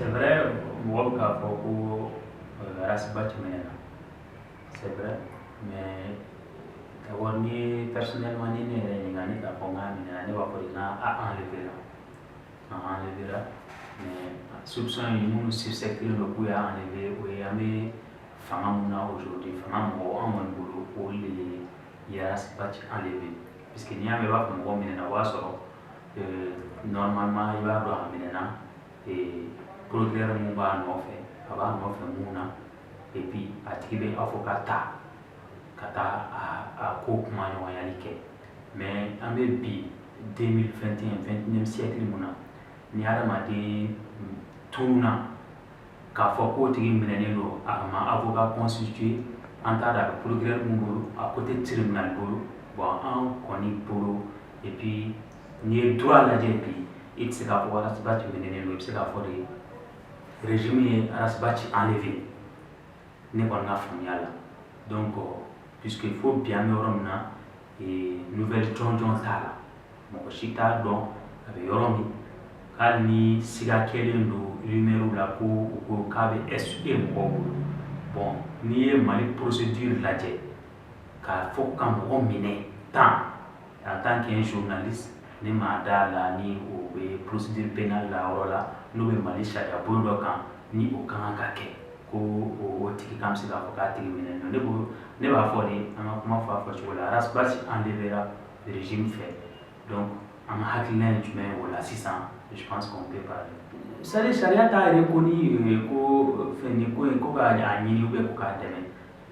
C'est vrai, mɔgɔ bɛ k'a fɔ ko Ras Bath minɛna, c'est vrai, mais d'abord, ni personnellement ni ne yɛrɛ ɲininka, ne t'a fɔ n k'a minɛna, ne b'a fɔ de n'a enlevé la, a enlevé la. Mais soupçon ye minnu suspecté don k'u y'a enlevé, o ye an bɛ fanga mun na aujourd'hui, fanga mɔgɔw, an kɔni bolo, olu de ye Ras Bath enlevé, puisque n'i y'a mɛn i b'a fɔ mɔgɔ minɛna, o b'a sɔrɔ normalement i b'a dɔn a minɛna, procureur mun b'a nɔfɛ, a b'a nɔfɛ mun na, et puis a tigi bɛ avocat ta ka taa a ko kuma ɲɔgɔnyali kɛ. Mais an bɛ bi 2021, 21e siècle mun na, ni hadamaden tununa, k'a fɔ k'o tigi minɛnen don, a ma avocat constitué, an t'a dɔn a bɛ procureur mun bolo, a ko tɛ tribunal bolo. Bon, an kɔni bolo, et puis n'i ye droit lajɛ bi, i tɛ se k'a fɔ Ras Bath minɛnen don, i bɛ se k'a fɔ de régime ye Ras Bath enlevé, ne kɔni ka faamuya la. Donc puisque fo bi an bɛ yɔrɔ min na, nouvelle jɔnjɔn t'a la, mɔgɔ si t'a dɔn a bɛ yɔrɔ min, hali ni siga kɛlen don rumeur la ko u ko k'a bɛ SE mɔgɔw bolo. Bon, n'i ye Mali procédure lajɛ, k'a fɔ ka mɔgɔ minɛ tan en tant qu'un journaliste, ne m'a da la ni o bɛ procédure pénale la yɔrɔ la, n'o bɛ Mali sariya bon dɔ kan, ni o ka kan ka kɛ ko o tigi k'an bɛ se k'a fɔ k'a tigi minɛ. Ne bolo, ne b'a fɔ de, an ka kuma fɔ a fɔcogo la, Ras Bath enlevera régime fɛ. Donc an ka hakilina ye jumɛn ye o la sisan? Je pense qu'on peut parler, c'est à dire sariya t'a reconnu ko fɛn nin ko in ko k'a ɲini ou bien ko k'a dɛmɛ.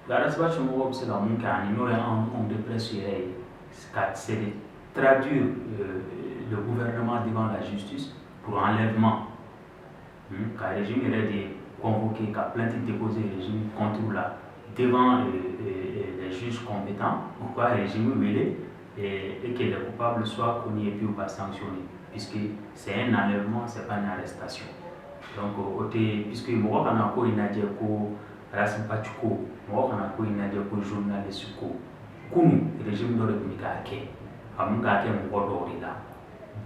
Ras Bath somɔgɔw bɛ se ka mun kɛ, ani n'o ye an homme de presse yɛrɛ ye, ka c'est de traduire le gouvernement devant la justice pour enlèvement, ka régime yɛrɛ de convoquer, ka plainte déposer régime contre la devant les juges compétents, u ka régime wele et que les coupables soient connus et puis u ka sanctionner, puisque c'est un enlèvement, c'est pas une arrestation. Donc o tɛ, puisque mɔgɔ kana ko in lajɛ ko Ras Bath ko, mɔgɔ kana ko in lajɛ ko journaliste ko. Kunun, régime dɔ de tun bɛ k'a kɛ, a mun k'a kɛ mɔgɔ dɔw de la.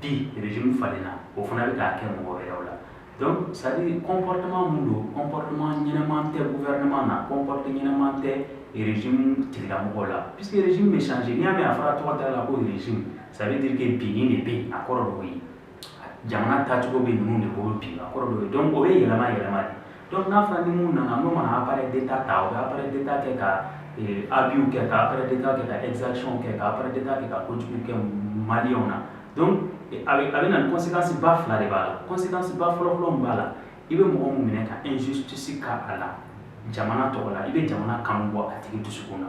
Bi, régime falenna, o fana bɛ k'a kɛ mɔgɔ wɛrɛw la. Donc c'est à dire comportement mun don, comportement ɲɛnɛman tɛ gouvernement na, comportement ɲɛnɛman tɛ régime tigilamɔgɔw la, puisque régime bɛ changer. N'i y'a mɛn a fɔra tɔgɔ t'a la ko régime, ça veut dire que bi nin de bɛ yen, a kɔrɔ dɔ ye jamana taacogo bɛ ninnu de bolo bi, a kɔrɔ dɔ ye. Donc o bɛ yɛlɛma yɛlɛma de. Donc n'a fɔra ni mun nana, n'o mana appareil d'État ta, o bɛ appareil d'État kɛ ka abus kɛ, ka appareil d'État kɛ ka exaction kɛ, ka appareil d'État kɛ ka kojugu kɛ maliyɛnw na. Donc a bɛ na ni conséquence ba fila de b'a la. Conséquence ba fɔlɔ-fɔlɔ min b'a la, i bɛ mɔgɔ min minɛ ka injustice k'a la jamana tɔgɔ la, i bɛ jamana kanu bɔ a tigi dusukun na.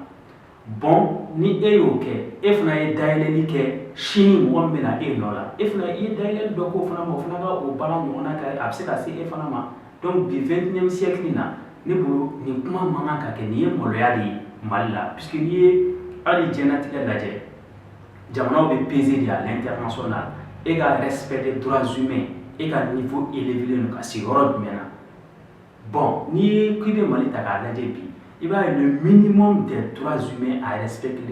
Bon, ni e y'o kɛ, e fana ye dayɛlɛli kɛ, sini mɔgɔ min bɛ na e nɔ la, e fana i ye dayɛlɛli dɔ k'o fana ma, o fana ka o baara ɲɔgɔnna kɛ, a bɛ se ka se e fana ma. Donc bi 21e siècle na, ne bolo, nin kuma man kan ka kɛ, nin ye maloya de ye Mali la, puisque n'i ye hali diɲɛlatigɛ lajɛ, jamanaw bɛ peser de à l'international e ka respect des droits humains, e ka niveau élevé don ka se yɔrɔ jumɛn na. Bon, n'i ye k'i bɛ Mali ta k'a lajɛ bi, i b'a ye le minimum des droits humains a respecté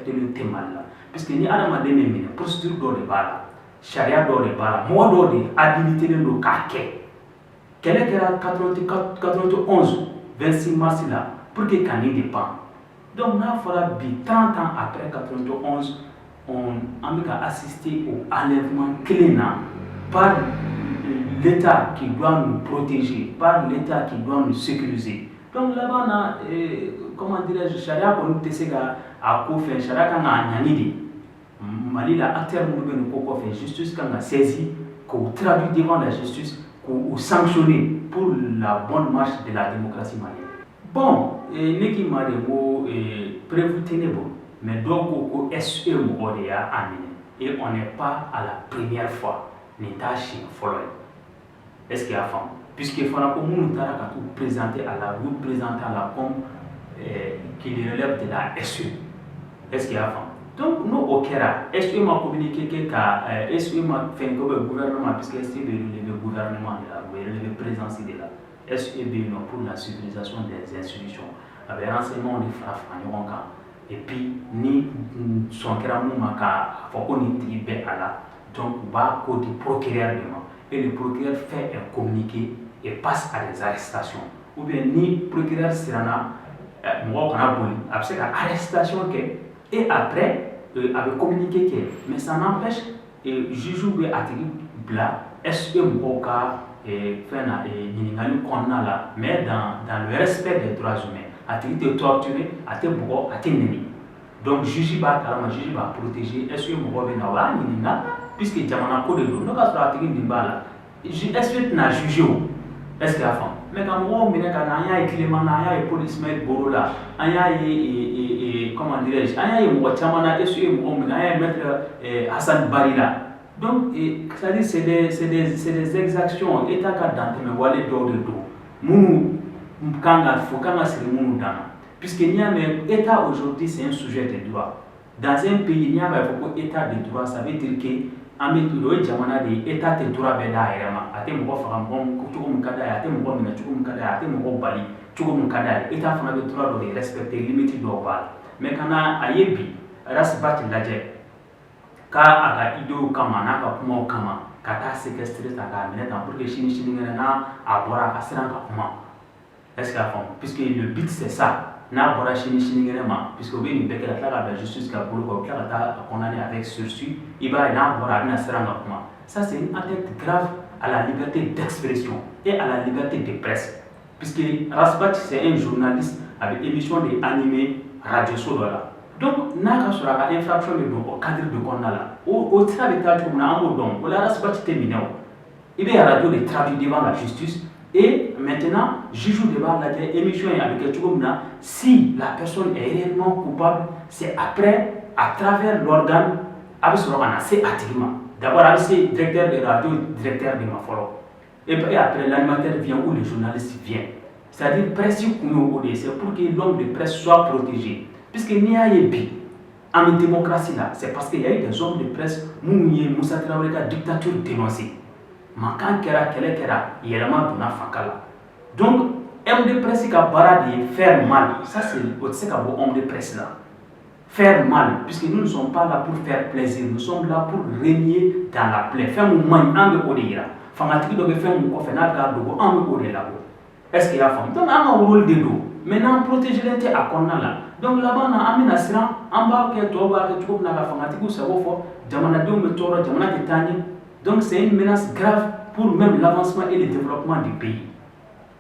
tɛ Mali la, puisque ni hadamaden bɛ minɛ, procédure dɔ de b'a la, sariya dɔ de b'a la, mɔgɔ dɔw de habilité don k'a kɛ. Kɛlɛ kɛra 91 26 mars la pour que ka nin de ban. Donc n'a fɔra bi, 30 ans après 91, an bɛ ka assister au enlèvement kelen na par l'État qui doit nous protéger, par l'État qui doit nous sécuriser. Donc laban na, comment dirais-je, sariya kɔni tɛ se ka a ko fɛ, sariya kan k'a ɲani de. Mali la, acteur minnu bɛ nin ko kɔfɛ, justice kan ka saisir k'o traduire devant la justice, k'o sanctionner pour la bonne marche de la démocratie malienne. Bon, ne k'i ma de ko preuve tɛ ne bolo, mais dɔw ko ko SE mɔgɔ de y'a minɛ, et on n'est pas à la première fois, nin t'a siɲɛ fɔlɔ ye. est ce que i y'a faamu? Puisque fana ko minnu taara ka t'u présenter a la, u y'u présenter a la comme qu'il relève de la SE. est ce que i y'a faamu? Donc n'o o kɛra, SE ma communiqué kɛ ka SE ma fɛn kɛ bɛ gouvernement, puisque SE bɛ relever gouvernement de la, u bɛ relever présidence de la. SE bɛ yen nɔ pour la sécurisation des institutions, a bɛ renseignement de fara fara ɲɔgɔn kan, et puis ni sɔn kɛra mun ma k'a fɔ ko nin tigi bɛ a la, donc u b'a ko di procureur de ma, et le procureur fait un communiqué. communiqué et passe à des arrestations. Ou bien ni procureur siranna mɔgɔw kana boli, a bɛ se ka arrestation kɛ et après a bɛ communiqué kɛ. Mais ça n'empêche, juge bɛ a tigi bila SE mɔgɔw ka fɛn na, ɲininkali kɔnɔna la, mais dans le respect des droits humains. A tigi tɛ torturer, a tɛ bugɔ, a tɛ nɛni. Donc juge b'a kalama, juge b'a protéger. SE mɔgɔw bɛ na, o b'a ɲininka, puisque jamana ko de don. N'o ka sɔrɔ a tigi nin b'a la, SE tɛna juger o. Est ce que y'a faamu? Mais ka mɔgɔw minɛ ka na, an y'a ye Clément na, an y'a ye Paul Ismaël Boro la, an y'a ye, comment dirais-je, an y'a ye mɔgɔ caman na, SE ye mɔgɔw minɛ, an y'a ye maître Hassan Bari la. Donc c'est à dire, c'est des exactions, État ka dantɛmɛ wale dɔw de don, minnu kan ka fo kan ka siri minnu dan na, puisque n'i y'a mɛn État aujourd'hui, c'est un sujet de droit. Dans un pays, n'i y'a mɛn fɔ ko État de droit, ça veut dire que an bɛ o ye jamana de ye, État tɛ droit bɛɛ d'a yɛrɛ ma. A tɛ mɔgɔ faga mɔgɔ cogo min ka d'a ye, a tɛ mɔgɔ minɛ cogo min ka d'a ye, a tɛ mɔgɔ bali cogo min ka d'a ye. État fana bɛ droit dɔ de respecter, limite dɔw b'a la. Mais ka na a ye bi Ras Bath lajɛ k'a a ka idéaux kama, n'a ka kumaw kama, ka taa séquestrer ta k'a minɛ tan pour que sini sinikɛnɛ n'a a bɔra, a ka siran ka kuma. Est ce que y'a faamu? Puisque le but, c'est ça. N'a bɔra sini sinikɛnɛ ma, puisque u bɛ nin bɛɛ kɛ ka tila k'a bila justice ka bolo kan, u bɛ tila ka taa a condamner avec sursis, i b'a ye n'a bɔra, a bɛna siran ka kuma. Ça, c'est une atteinte grave à la liberté d'expression et à la liberté de presse, puisque Ras Bath, c'est un journaliste, a bɛ émission de animer radio so dɔ la. Donc n'a ka sɔrɔ a ka infraction de don o cadre de kɔnɔna la, o sira bɛ taa cogo min na, an b'o dɔn. O la, Ras Bath tɛ minɛ. O i bɛ radio de traduire devant la justice et maintenant juge de b'a lajɛ émission ye a bɛ kɛ cogo min na. Si la personne est réellement coupable, c'est après, à travers l'organe, a bɛ sɔrɔ ka na se a tigi ma. D'abord a bɛ se directeur de radio, directeur de ma fɔlɔ, et après l'animateur vient ou le journaliste vient. C'est-à-dire, presse kun ye o de ye, c'est pour que l'homme de presse soit protégé, puisque n'i y'a ye bi an bɛ démocratie la, c'est parce qu'il y a eu des hommes de presse minnu ye Moussa Traoré ka dictature dénoncé. Mankan kɛra, kɛlɛ kɛra, yɛlɛma donna fanga la. Donc homme de presse ka baara de ye faire mal. Ça, c'est o tɛ se ka bɔ homme de presse la, faire mal, puisque nous ne sommes pas là pour faire plaisir, nous sommes là pour régner dans la plaie. Fɛn mun man ɲi, an bɛ o de yira. Fangatigi dɔ bɛ fɛn mun kɔfɛ, n'a bɛ k'a dogo, an bɛ o de labɔ. Est ce que i y'a faamu? Donc an ka rôle de don. Mais n'an protégé tɛ a kɔnɔna la, donc laban na an bɛna siran, an b'a kɛ tɔw b'a kɛ cogo min na, ka fangatigiw sago fɔ, jamanadenw bɛ tɔɔrɔ, jamana tɛ taa ɲɛ. Donc c'est une menace grave pour même l'avancement et le développement du pays.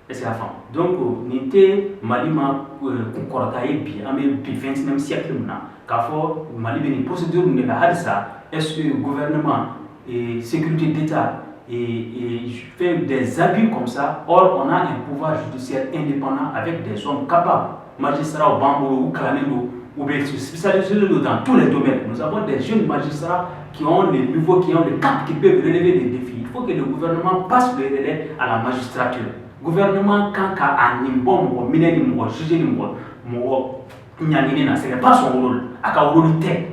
Est ce que y'a faamu? Donc nin tɛ Mali ma kunkɔrɔta ye bi. An bɛ bi 21e siècle min na, k'a fɔ Mali bɛ nin procédure min de la halisa, est ce que gouvernement et sécurité d'État et fait des abus comme ça? Or on a un pouvoir judiciaire indépendant avec des hommes capables. Magistrats b'an bolo, u kalannen don, u bɛ spécialisés dans tous les domaines. Nous avons des jeunes magistrats qui ont le niveau, qui ont le cap, qui peuvent relever des défis. Il faut que le gouvernement passe le relais à la magistrature. Gouvernement kan ka a nin bɔ mɔgɔ minɛ ni mɔgɔ juger ni mɔgɔ mɔgɔ ɲangini na, ce n'est pas son rôle, a ka rôle tɛ.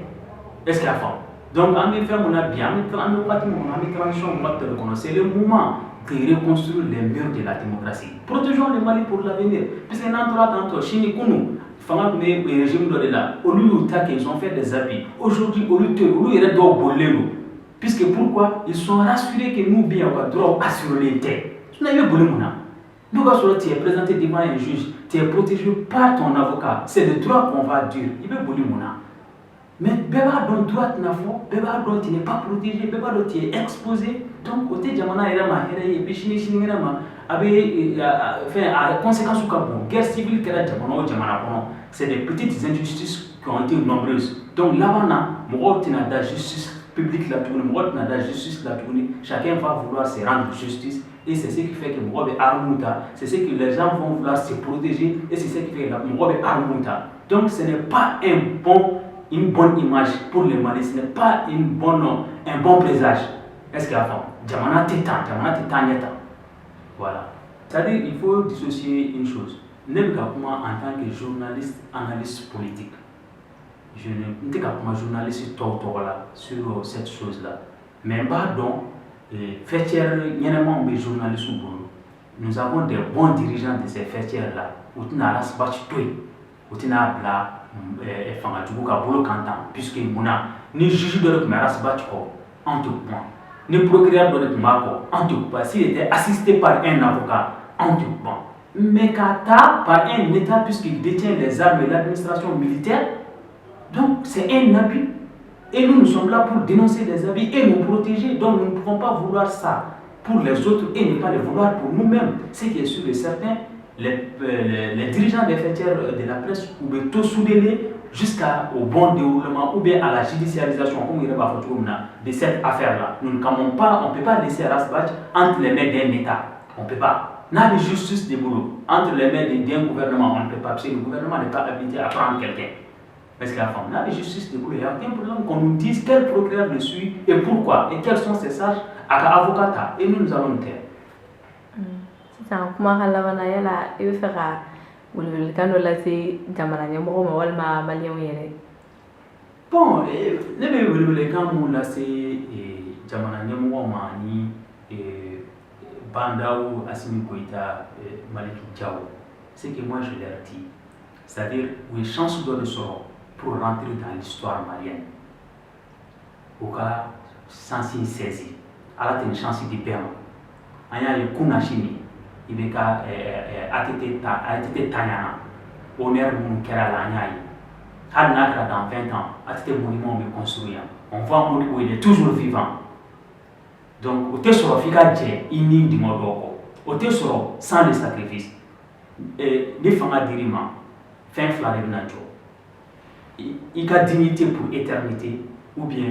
Est ce que y'a faamu? Donc an bɛ fɛn mun na bi, an bɛ waati min kɔnɔ, an bɛ transition wagati de kɔnɔ, c'est le moment de reconstruire les murs de la démocratie. Protégeons le Mali pour l'avenir, puisque n'an tora tantɔ sini, kunu fanga tun bɛ régime dɔ de la, olu y'u ta kɛ, ils ont fait des abus. Aujourd'hui olu tɛ yen, olu yɛrɛ dɔw bolilen don, puisque pourquoi? Ils sont rassurés que n'u bɛ yan, u ka droit assuré tɛ. Sinon i bɛ boli mun na? N'o ka sɔrɔ tu es présenté devant un juge, tu es protégé par ton avocat, c'est le droit qu'on va dire, i bɛ boli mun na? Mais bɛɛ b'a dɔn droit tɛna fɔ, bɛɛ b'a dɔn tu n'es pas protégé, bɛɛ b'a dɔn tu es exposé. Donc o tɛ jamana yɛrɛ ma hɛrɛ ye. Et puis sini sinikɛnɛ ma, a bɛ fɛn, a conséquence ka bon. Guerre civile kɛra jamana o jamana kɔnɔ, c'est des petites injustices qui ont été nombreuses. Donc laban na, mɔgɔw tɛna da justice publique la tuguni, mɔgɔ tɛna da justice la tuguni. Chacun va vouloir se rendre justice et c'est ce qui fait que mɔgɔ bɛ armes ta, c'est ce que les gens vont vouloir se protéger et c'est ce qui fait que mɔgɔ bɛ armes ta. Donc ce n'est pas une bonne image pour le Mali, ce n'est pas un bon présage. Est-ce qu'il y a faamu? Jamana tɛ tan, jamana tɛ taa ɲɛ tan. Voilà, c'est-à-dire, il faut dissocier une chose. Ne bɛ ka kuma en tant que journaliste, analyste politique. Je ne n tɛ ka kuma journaliste tɔw tɔgɔ la sur cette chose là, mais n b'a dɔn faîtière ɲɛnɛmaw bɛ journaliste bolo. Nous avons des bons dirigeants de ces faîtières là. U tɛna Ras Bath to yen, u tɛna bila fanga jugu ka bolo kan tan, puisque munna? Ni juge dɔ de tun bɛ Ras Bath kɔ, anw tɛ kuma. Ni procureur dɔ de tun b'a kɔ, anw tɛ kuma. S'il était assisté par un avocat, anw tɛ kuma. Mais k'a ta par un État, puisqu'il détient les armes et l'administration militaire, donc c'est un abus. Et nous, nous sommes là pour dénoncer les abus et nous protéger. Donc nous ne pouvons pas vouloir ça pour les autres et ne pas les vouloir pour nous-mêmes. Ce qui est sûr et certain, les dirigeants des faîtières de la presse u bɛ to soudés jusqu'au bon déroulement ou bien à la judiciarisation, comme il b'a fɔ cogo min na, de cette affaire-là. Nous ne pouvons pas, on ne peut pas laisser Ras Bath entre les mains d'un État. On ne peut pas. N'a bɛ justice de bolo, entre les mains d'un gouvernement, on ne peut pas, parce que le gouvernement n'est pas habilité à prendre quelqu'un. Est-ce qu'il y a faamu? N'a bɛ justice de bolo, il n'y a aucun problème qu'on nous dise quel procureur le suit et pourquoi et quels sont ses charges, a ka avocat ta, et nous, nous allons nous taire. Sisan, kumakan laban na, yala i bɛ fɛ ka welewelekan dɔ lase jamana ɲɛmɔgɔ ma walima maliyɛnw yɛrɛ? Bon, ne bɛ welewelekan mun lase jamana ɲɛmɔgɔ ma ni Bah N'Daw, Assimi Goïta, Malick Diaw, c'est que moi je leur dis, c'est-à-dire u ye chance dɔ de sɔrɔ pour rentrer dans l'histoire malienne. U ka chance in saisi. Ala tɛ nin chance di bɛɛ ma. An y'a ye kunasini i bɛ ka ATT ta, ATT tanyana, honneur minnu kɛra la, an y'a ye. Hali n'a kɛra dans 20 ans, ATT monument bɛ construire yan. On voit Modibo, il est toujours vivant. Donc o tɛ sɔrɔ f'i ka jɛ i ni dingɛ dɔw kɔ. O tɛ sɔrɔ sans le sacrifice. Ni fanga dir'i ma, fɛn fila de bɛna jɔ: i ka dignité pour éternité ou bien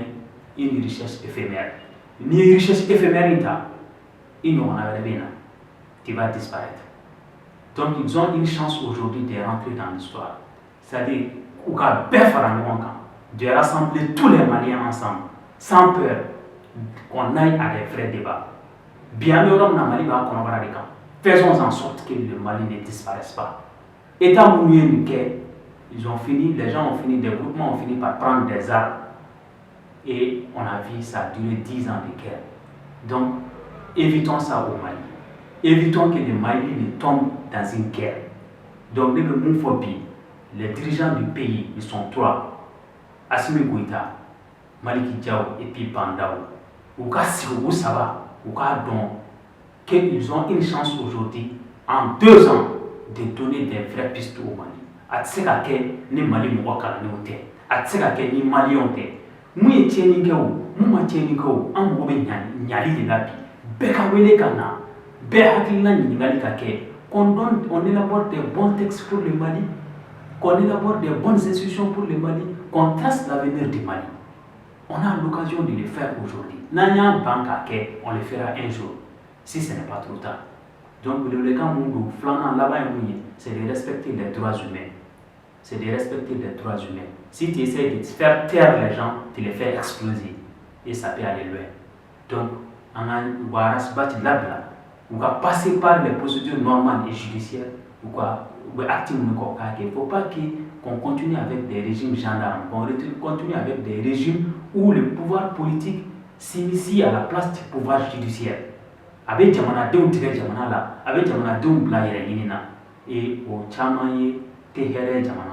une richesse éphémère. N'i ye richesse éphémère in ta, i ɲɔgɔnna wɛrɛ bɛ na, tu vas disparaître. Donc ils ont une chance aujourd'hui de rentrer dans l'histoire, c'est-à-dire u ka bɛɛ fara ɲɔgɔn kan, de rassembler tous les Maliens ensemble sans peur, qu'on aille à des vrais débats. Bi, an bɛ yɔrɔ min na, Mali b'a kɔnɔbara de kan. Faisons en sorte que le Mali ne disparaisse pas. État minnu ye nin kɛ, ils ont fini, les gens ont fini, des groupements ont fini par prendre des armes et on a vu ça a duré 10 ans de guerre. Donc évitons ça au Mali, évitons que le Mali ne tombe dans une guerre. Donc ne bɛ mun fɔ bi? Les dirigeants du pays, ils sont trois: Assimi Goïta, Malick Diaw et puis Bah N'Daw. U ka sigi, u saba, u k'a dɔn qu'ils ont une chance aujourd'hui, en 2 ans, de donner des vraies pistes au Mali. A tɛ se ka kɛ ni Mali mɔgɔ kalannenw tɛ, a tɛ se ka kɛ ni maliyɛnw tɛ. Mun ye tiɲɛni kɛ o, mun ma tiɲɛni kɛ o, an mago bɛ ɲali de la bi. Bɛɛ ka wele ka na, bɛɛ hakilina ɲininkali ka kɛ, qu'on donne, on élabore des bons textes pour le Mali, qu'on élabore des bonnes institutions pour le Mali, qu'on trace l'avenir du Mali. On a l'occasion de le faire aujourd'hui. N'an y'an ban k'a kɛ, on le fera un jour si ce n'est pas trop tard. Donc welewelekan mun don, filanan laban ye mun ye? C'est de respecter les droits humains, c'est de respecter les droits humains. Si tu essaies de faire taire les gens, tu les fais exploser et ça peut aller loin. Donc an ka u ka Ras Bath labila, u ka passer par les procédures normales et judiciaires. U bɛ acte minnu kɛ, u k'a kɛ. Il faut pas que qu'on continue avec des régimes gendarmes, qu'on continue avec des régimes où le pouvoir politique s'initie à la place du pouvoir judiciaire. A bɛ jamanadenw tigɛ jamana la, a bɛ jamanadenw bila yɛrɛ ɲini na, et o caman ye tɛ hɛrɛ ye jamana.